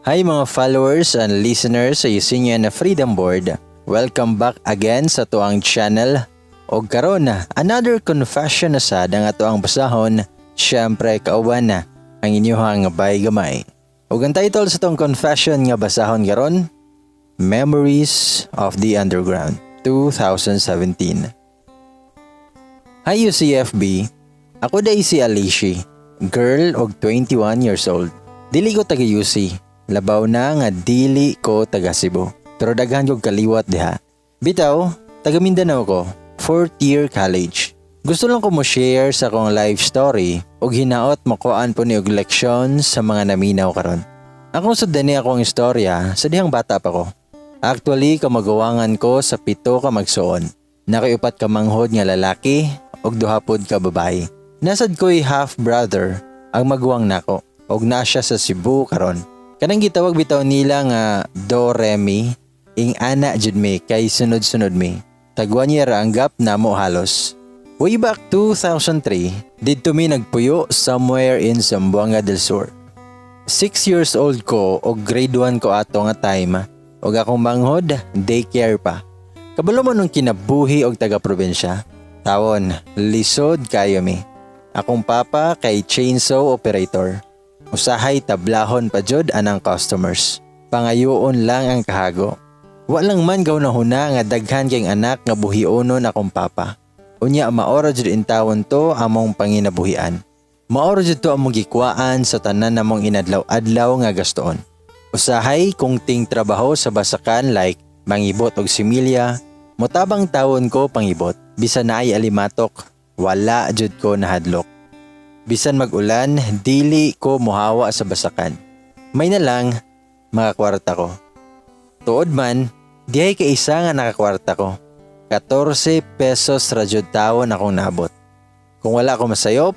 Hi, mga followers and listeners sa Yusinian Freedom Board. Welcome back again sa atuang channel. Og karon, another confession na sad ang atoang basahon. Siyempre, kauban na ang inyuhang bay gamay. Ug ang title sa atong confession nga basahon karon, Memories of the Underground 2017. Hi, UCFB. Ako diay si Alicia, girl og 21 years old. Dili ko taga UC. Labaw na nga dili ko taga Cebu. Pero daghan kog kaliwat diha. Bitaw, taga Mindanao ko, fourth year college. Gusto lang ko mo share sa akong life story ug hinaot makuan po ni og leksyon sa mga naminaw karon. Akong sudani akong istorya sa dihang bata pa ko. Actually, kamaguwangan ko sa pito ka magsuon. Naa koy upat ka manghod nga lalaki ug duha pod ka babae. Naa sad ko'y half brother ang maguwang nako ug naa siya sa Cebu karon. Kanang gitawag bitaw nila nga do re mi, ing ana jud mi kay sunod-sunod mi. Tag 1 year ang gap namo halos. Way back 2003, didto mi nagpuyo somewhere in Zamboanga del Sur. 6 years old ko og grade 1 ko ato nga time ug akong manghod daycare pa. Kabalo mo nung kinabuhi og taga-probinsya. Tawon, lisod kayo mi. Akong papa kay chainsaw operator. Usahay tablahon pa jud anang customers. Pangayoon lang ang kahago. Walang man gaw na huna nga daghan kay anak nga buhionon akong papa. Unya mao ra jud intawon to among panginabuhian. Mao ra jud to among gikwaan sa tanan namong inadlaw-adlaw nga gastoon. Usahay kung ting trabaho sa basakan like mangibot og similya, motabang tawon ko pangibot. Bisan naay alimatok, wala jud ko nahadlok. Bisan mag-ulan, dili ko muhawa sa basakan. May na lang, makakwarta ko. Tuod man, dihay ka isa nga nakakwarta ko. 14 pesos ra jud tawon akong nabot. Kung wala ko masayop,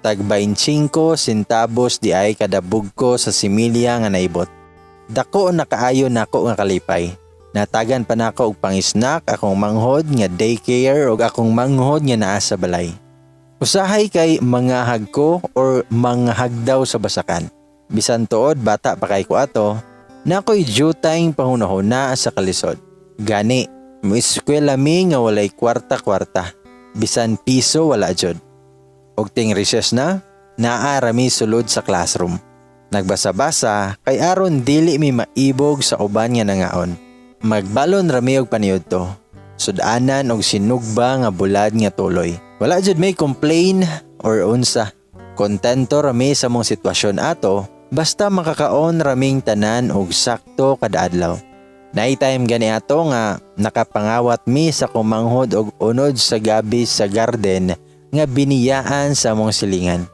tag 25 centavos di ay kada bugko sa similya nga naibot. Dako na kaayo nako nga kalipay. Natagan pa nako og pang-snack akong manghod nga daycare ug akong manghod nga naa sa balay. Usahay kay mangahag ko or manghagdaw sa basakan. Bisan tuod bata pa kay ko ato, naa ko'y jutayng panghunahuna sa kalisod. Gani, moeskwela mi nga walay kwarta-kwarta. Bisan piso wala jud. Og ting recess na, naa ra mi sulod sa classroom. Nagbasa-basa kay aron dili mi maibog sa uban nga nangaon. Magbalon ra mi og paniudto. Sudanan og sinugba nga bulad nga tuloy. Wala jud may complain or unsa. Kontento ra mi sa mong sitwasyon ato basta makakaon raming tanan og sakto kada adlaw. Naay time gani ato nga nakapangawat mi sa kumanghod og unod sa gabi sa garden nga biniyaan sa among silingan.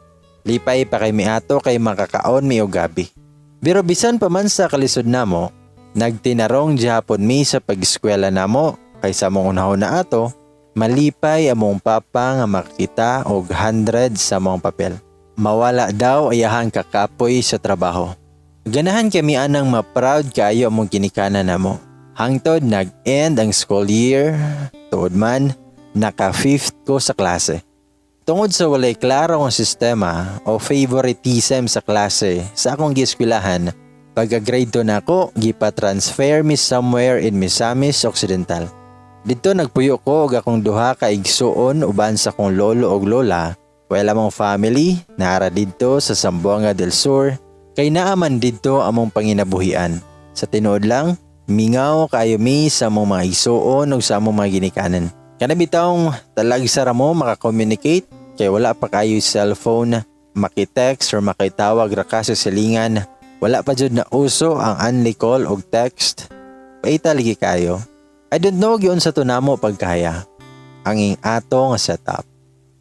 Lipay pa kay mi ato kay makakaon mi og gabi. Pero bisan pa man sa kalisod namo, nagtinarong gihapon mi sa pag-eskwela namo kay sa among unahon na ato, malipay among papa nga makakita og 100 sa among papel. Mawala daw ayahang kakapoy sa trabaho. Ganahan kami anang ma-proud kaayo among ginikanan namo. Hangtod nag-end ang school year, tuod man, naka-fifth ko sa klase. Tungod sa walay klaro ang sistema o favoritism sa klase sa akong gieskwelahan, pagka grade 2 nako, gipa-transfer mi somewhere in Misamis Occidental. Didto nagpuyo ko og akong duha ka igsuon uban sa akong lolo og lola, while among family naara didto sa Zamboanga del Sur kay naa man didto among panginabuhian. Sa tinuod lang, mingaw kaayo mi sa among mga igsuon ug sa among mga ginikanan. Kana bitawng talagsa ra mo maka-communicate kay wala pa kayo cellphone, maki-text or makitawag ra ka sa silingan. Wala pa jud na uso ang only call og text. Paita lagi kayo. I don't know giunsa to namo pagkaya. Ang ing ato nga setup.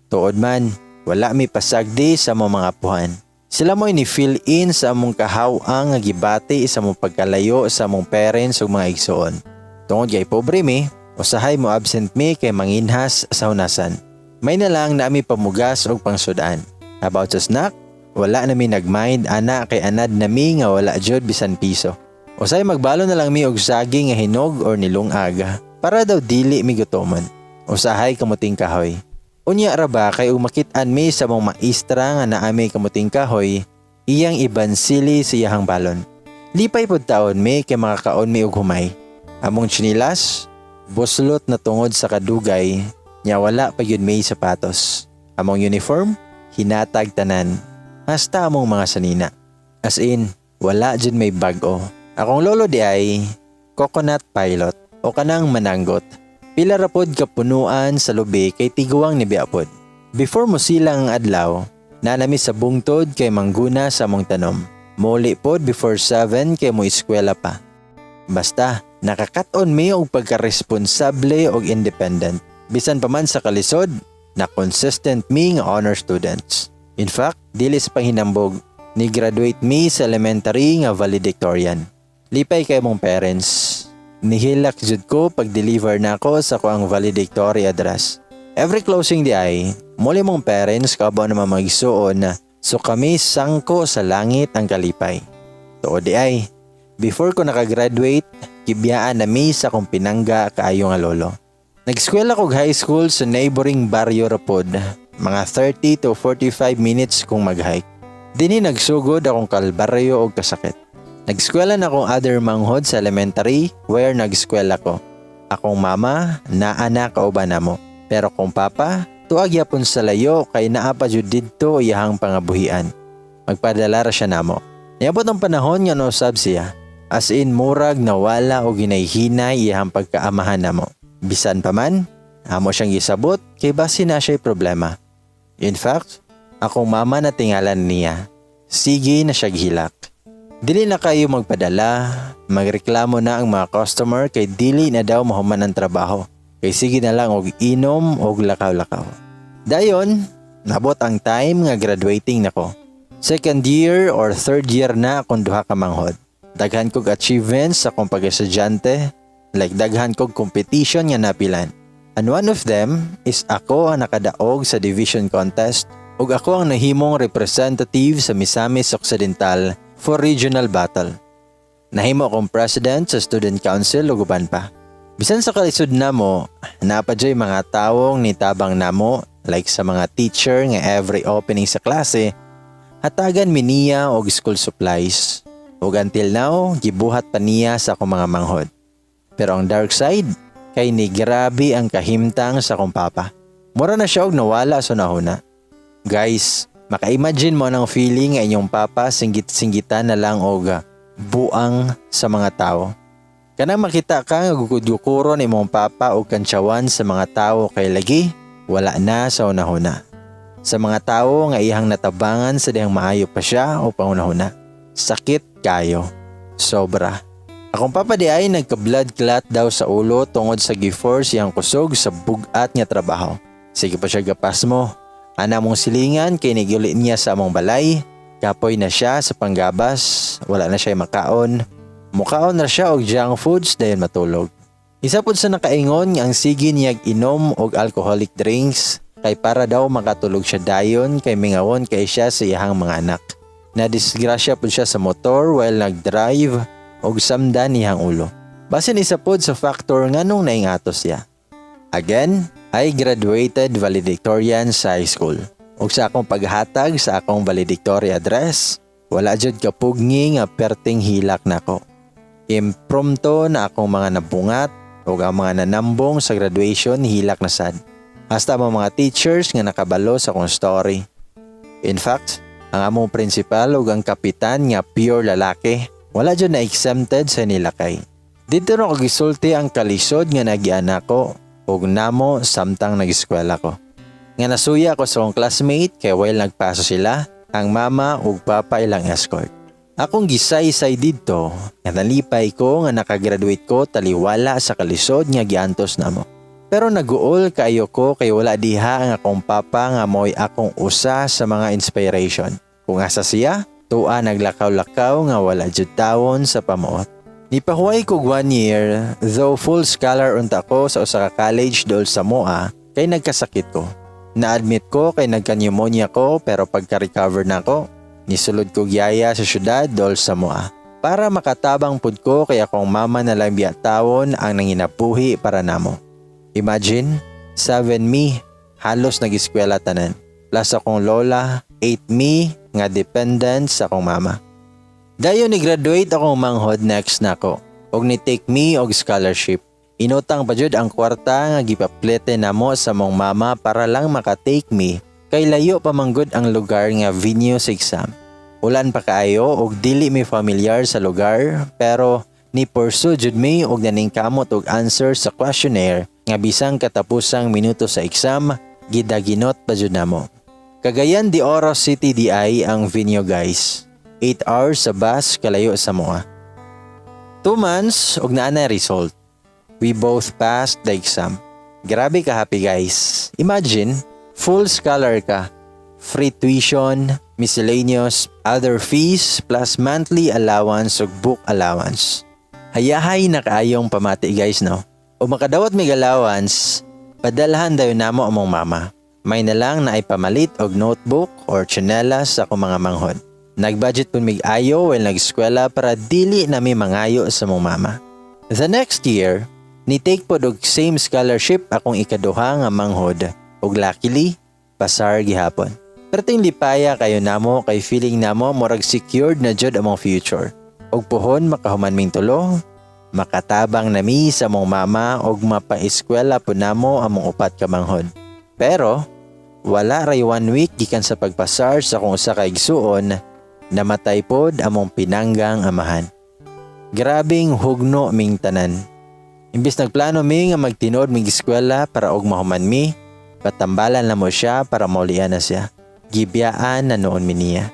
Tuod man, wala mi pasagdi sa among mga apuhan. Sila mo ni fill in sa among kahawang nga gibati sa among pagkalayo sa among parents ug mga igsuon. Tungod kay pobre mi, usahay mo absent mi kay manginhas sa hunasan. May na lang na mi pamugas og pangsudan. About sa snack, wala na mi nagmind ana kay anad na mi nga wala jud bisan piso. Usahay magbalon na lang mi og saging nga hinog or nilungag para daw dili mi gutomon. Usahay kamuting kahoy. Unya ra ba kay ug makit-an mi sa mong maestra nga naa mi kamuting kahoy, iyang ibansili sa iyahang balon. Lipay pud taon mi kay makakaon mi og humay. Among tsinilas, buslot na tungod sa kadugay, nya wala pa gyud may sapatos. Among uniform, hinatag tanan. Hasta among mga sanina. As in, wala jud may bag-o. Akong lolo diay, coconut pilot o kanang mananggot. Pila ra pod kapunuan sa lubi kay tiguang ni biya pod. Before mo silang ang adlaw, naa na mi sa bungtod kay mangguna sa among tanom. Muli pod before 7 kay mo eskwela pa. Basta, nakakat-on mi og pagka-responsable og independent. Bisan pa man sa kalisod, na consistent mi nga honor students. In fact, dili sa panghinambog, ni graduate mi sa elementary nga valedictorian. Lipay kay mong parents. Nihilak jud ko pag-deliver nako sa akoang valedictory address. Every closing diay, muli mong parents kabaw naman magsuon na so kami sangko sa langit ang kalipay. Tuod diay, before ko nakagraduate, gibiyaan na mi sa akong pinangga kaayo nga lolo. Nag-eskwela kog high school sa neighboring baryo ra pod, mga 30 to 45 minutes kung mag-hike. Dinhi nagsugod akong kalbaryo og kasakit. Nag-eskwela na akong other manghod sa elementary where nag-eskwela ko. Akong mama, naa na kauban namo. Pero kung papa, tuag yapon sa layo kay naa pa jud didto iyahang pangabuhian. Magpadala ra siya namo. Niabot ang panahon nga nausab siya. As in, murag nawala o ginay-hinay iyahang pagkaamahan namo. Bisan pa man, amo siyang gisabot kay basi na siya'y problema. In fact, akong mama na tingalan niya. Sige na siya gihilak. Dili na kayo magpadala, magreklamo na ang mga customer kay dili na daw mahuman ang trabaho. Kay sige na lang og inom og lakaw-lakaw. Dayon, nabot ang time nga graduating nako. Second year or third year na akong duha ka manghod. Daghan kog achievements sa akong pag-estudyante, like daghan kog competition nga napilan. And one of them is ako ang nakadaog sa division contest ug ako ang nahimong representative sa Misamis Occidental for regional battle. Nahimo akong president sa student council ug uban pa. Bisan sa kalisod namo, naa pa juy mga tawong nitabang namo, like sa mga teacher nga every opening sa klase, hatagan mi niya og school supplies. Ug until now, gibuhat pa niya sa akong mga manghod. Pero ang dark side, kay ni grabe ang kahimtang sa akong papa. Mura na siya og nawala sa nahuna. Guys, maka-imagine mo ng feeling nga inyong papa singgit-singgitan na lang og buang sa mga tao. Kanang makita ka nga gukod-gukuron imong papa og kantsawan sa mga tao kay lagi wala na sa unahuna. Sa mga tao nga iyang natabangan sa dihang maayo pa siya o pangunahuna. Sakit kayo. Sobra. Akong papa diay, nagka-blood clot daw sa ulo tungod sa gi-force iyang kusog sa bugat nga trabaho. Sige pa siya gapasmo. Ana mong silingan kay niguli niya sa among balay. Kapoy na siya sa panggabas, wala na siya makaon. Mukaon na siya og junk foods dayon matulog. Isa pud sa nakaingon nga ang sige niyag inom og alcoholic drinks kay para daw makatulog siya dayon kay mingawon kay siya sa iyahang mga anak. Nadisgrasya pud siya sa motor while nag-drive og samdan iyang ulo. Basin isa pod sa factor nganong naingatos siya. Again, I graduated valedictorian sa high school. Ug sa akong paghatag sa akong valedictory address, wala jud kapugni nga perting hilak nako. Impromptu na akong mga nabungat ug ang mga nanambong sa graduation, hilak na sad. Hasta ang mga teachers nga nakabalo sa akong story. In fact, ang among principal ug ang kapitan nga pure lalaki, wala jud na exempted sa nilakay. Didto na ko gisulti ang kalisod nga nagian nako ug namo samtang nag-eskwela ko. Nga nasuya ko sa akong classmate kay while nagpaso sila, ang mama ug papa ilang escort. Akong gisaysay didto nga nalipay ko nga nakagraduate ko taliwala sa kalisod nga giantos namo. Pero naguol kaayo ko kay wala diha ang akong papa nga mo'y akong usa sa mga inspiration. Kung asa siya, tua naglakaw-lakaw nga wala jud tawon sa pamuot. Nipahuway kog one year, though full scholar unta ko sa usa ka college dol sa Moa, kay nagkasakit ko. Na-admit ko kay nagka-pneumonia ko, pero pagka-recover na ko, nisulod kog yaya sa syudad dol sa Moa. Para makatabang pud ko kay akong mama na lang biya tawon ang nanginabuhi para namo. Imagine, 7 me, halos nag-eskwela tanan. Plus akong lola, 8 me nga dependent sa akong mama. Dayon ni graduate akong manghod next nako og ni take me og scholarship. Inutang pa jud ang kwarta nga gipaplete namo sa mong mama para lang maka-take me kay layo pa manggod ang lugar nga venue sa exam. Ulan pa kaayo og dili mi familiar sa lugar, pero ni pursue jud mi og naningkamot og answer sa questionnaire nga bisang katapusang minuto sa exam, gidaginot pa jud namo. Cagayan de Oro City diay ang venue, guys. 8 hours sa bus kalayo sa moa. 2 months og naa na result. We both passed the exam. Grabe ka happy, guys. Imagine, full scholar ka. Free tuition, miscellaneous, other fees, plus monthly allowance ug book allowance. Hayahay na kaayong pamati, guys, no? O makadawat mig allowance, padalhan dayon namo among mama. May na lang na ay pamalit og notebook or tsinelas sa akong mga manghod. Nagbudget pud mig ayo while nag-eskwela para dili na mi mangayo sa mong mama. The next year, ni take pod og same scholarship akong ikaduha nga manghod ug luckily pasar gihapon. Perting lipaya kayo namo kay feeling namo murag secured na jud among future. Og puhon makahuman ming tulo, makatabang nami sa among mama og mapaeskwela po namo among upat ka manghod. Pero wala ray one week gikan sa pagpasar sa akong usa ka igsuon, namatay pod among pinanggang amahan. Grabing hugno ming tanan. Imbis nagplano mi nga magtinuod mig eskwela para og mahuman mi, patambalan na mo siya para maulian na siya. Gibiyaan na noon mi niya.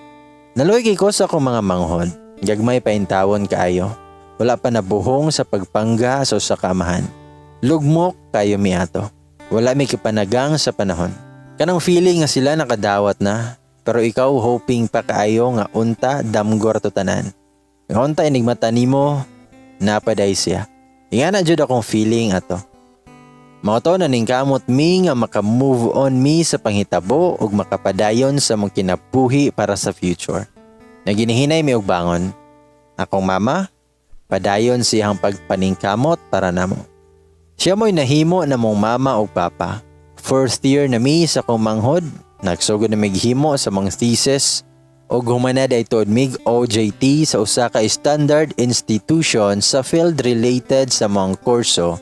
Naluoy kay ko sa akong mga manghod. Gagmay pa intawon kaayo. Wala pa nabuhong sa pagpangga sa usa ka amahan. Lugmok kayo mi ato. Wala mi kipanagang sa panahon. Kanang feeling nga sila nakadawat na, pero ikaw hoping pa kaayo nga unta damgor to tanan. Nga unta inigmata nimo napaday siya. Ingana jud akong feeling ato. Mao to naningkamot mi nga maka-move on mi sa panghitabo ug makapadayon sa mong kinabuhi para sa future. Naginihinay mi og bangon. Akong mama, padayon siyang pagpaningkamot para namo. Siya mo'y nahimo na mong mama ug papa. Fourth year na mi sa akong manghod, nagsugod na mighimo sa mga thesis ug humana ay tuod mig OJT sa usa ka standard institution sa field related sa mga kurso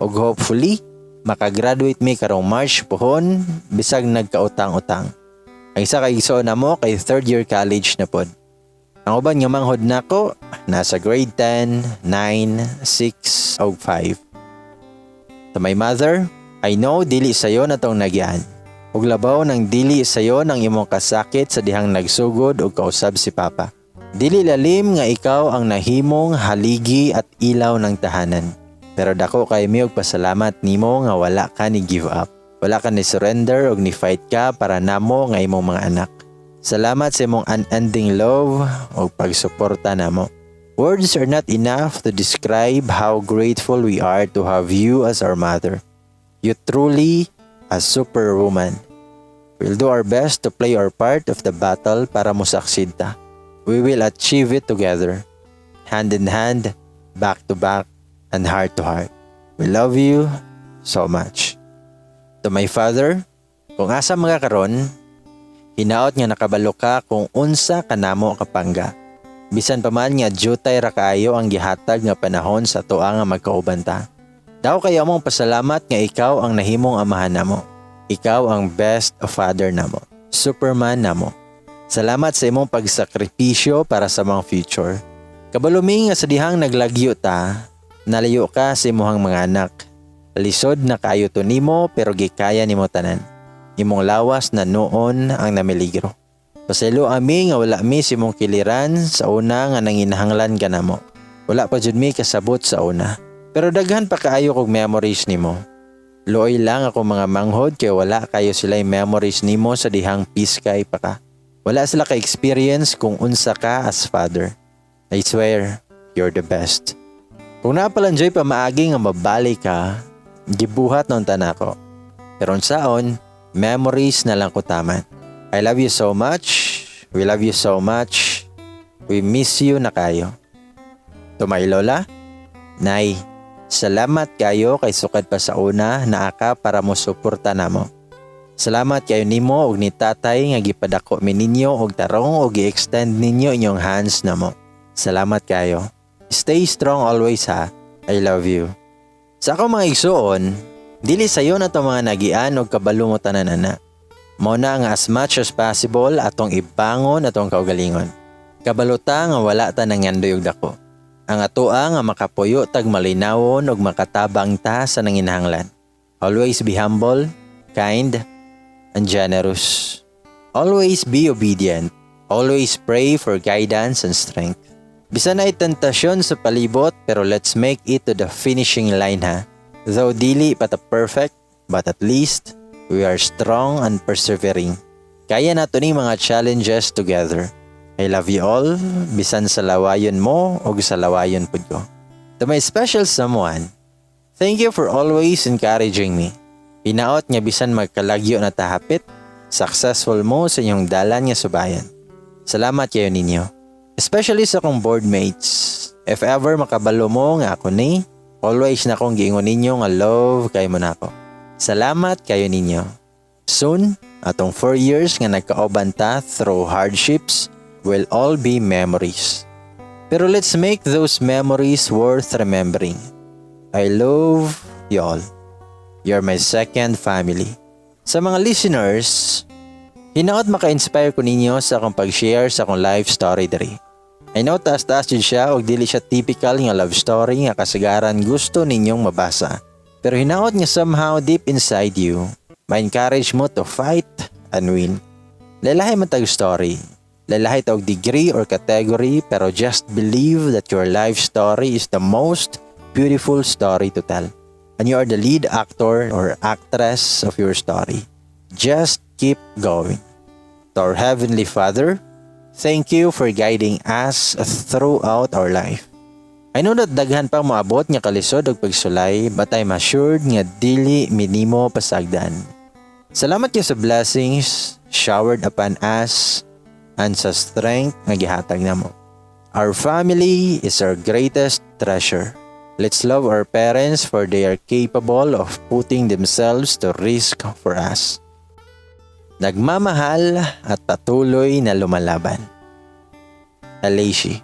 ug hopefully makagraduate mi karong March pohon bisag nagkautang-utang. Ang isa ka igsoon namo kay third year college na pod. Ang uban nga manghod nako nasa grade 10, 9, 6 ug 5. To my mother, I know dili sayo na tong nagyan. Ug labaw nang dili sayo ng imong kasakit sa dihang nagsugod og kausab si Papa. Dili lalim nga ikaw ang nahimong haligi at ilaw ng tahanan. Pero dako kay mi og pasalamat nimo nga wala ka ni give up. Wala ka ni surrender og ni fight ka para namo nga imong mga anak. Salamat sa imong unending love ug pagsuporta namo. Words are not enough to describe how grateful we are to have you as our mother. You truly a superwoman. We'll do our best to play our part of the battle para mo succeed ta. We will achieve it together. Hand in hand, back to back, and heart to heart. We love you so much. To my father, kung asa mga karon, hinaot nga nakabalo ka kung unsa kanamo kapangga. Bisan pa man nga jutay ra kaayo ang gihatag nga panahon sa atoa nga magkauban ta. Daw kayo mong pasalamat nga ikaw ang nahimong amahan namo. Ikaw ang best father namo. Superman namo. Salamat sa imong pagsakripisyo para sa mga future. Kabalo mi nga sa dihang naglagyo ta, nalayo ka sa imong mga anak. Lisod na kaayo to nimo, pero gikaya nimo tanan. Imong lawas na noon ang namiligro. Pasaylo ami nga wala mi sa imong kiliran sa una nga nanginahanglan ka namo. Wala pa jud mi kasabot sa una. Pero daghan pa kaayo kog memories nimo. Luoy lang ako mga manghod kay wala kayo sila memories nimo sa dihang piskay pa ka. Wala sila ka-experience kung unsa ka as father. I swear, you're the best. Kung naa pa lang juy pamaagi nga mabalik ka, gibuhat noon tanako. Pero unsaon, memories na lang ko taman. I love you so much. We love you so much. We miss you na kayo. To my lola, Nay, salamat kayo kay sukad pa sa una naa ka para mo suporta namo. Salamat kayo nimo og ni tatay nga gipadako mi ninyo og tarong og gi-extend ninyo inyong hands namo. Salamat kayo. Stay strong always ha. I love you. Sa akong mga igsuon, dili sayo na to mga nagian og kabalo mo tanan ana. Mao na nga as much as possible atong ibangon atong kaugalingon. Kabalo ta nga wala ta nangandoy og dako. Ang atoa nga makapuyo tag malinawon og makatabang ta sa nanginahanglan. Always be humble, kind, and generous. Always be obedient. Always pray for guidance and strength. Bisan naay tentasyon sa palibot, pero let's make it to the finishing line ha. Though dili pa ta perfect, but at least we are strong and persevering. Kaya nato ni mga challenges together. I love you all, bisan sa lawayon mo o sa lawayon pud ko. To my special someone, thank you for always encouraging me. Hinaot nga bisan magkalagyo na ta hapit, successful mo sa inyong dalan nga subayan. Salamat kayo ninyo. Especially sa akong boardmates. If ever makabalo mo nga ako ni, always na akong giingon ninyo nga love kayo mo nako. Salamat kayo ninyo. Soon, atong 4 years nga nagkaoban ta through hardships will all be memories. Pero let's make those memories worth remembering. I love y'all. You're my second family. Sa mga listeners, hinaot maka-inspire ko ninyo sa akong pag-share sa akong life story diri. I know taas-taas jud siya og dili siya typical nga love story nga kasagaran gusto ninyong mabasa. Pero hinaot nga somehow deep inside you, ma-encourage mo to fight and win. Lalahi man tag story. Lalahi ta og degree or category, pero just believe that your life story is the most beautiful story to tell. And you are the lead actor or actress of your story. Just keep going. To our Heavenly Father, thank you for guiding us throughout our life. I know that daghan pang moabot nga kalisod ug pagsulay, but I'm assured nga dili mi nimo pasagdan. Salamat kayo sa blessings showered upon us and sa strength nga gihatag namo. Our family is our greatest treasure. Let's love our parents, for they are capable of putting themselves to risk for us. Nagmamahal at patuloy na lumalaban. Alicia.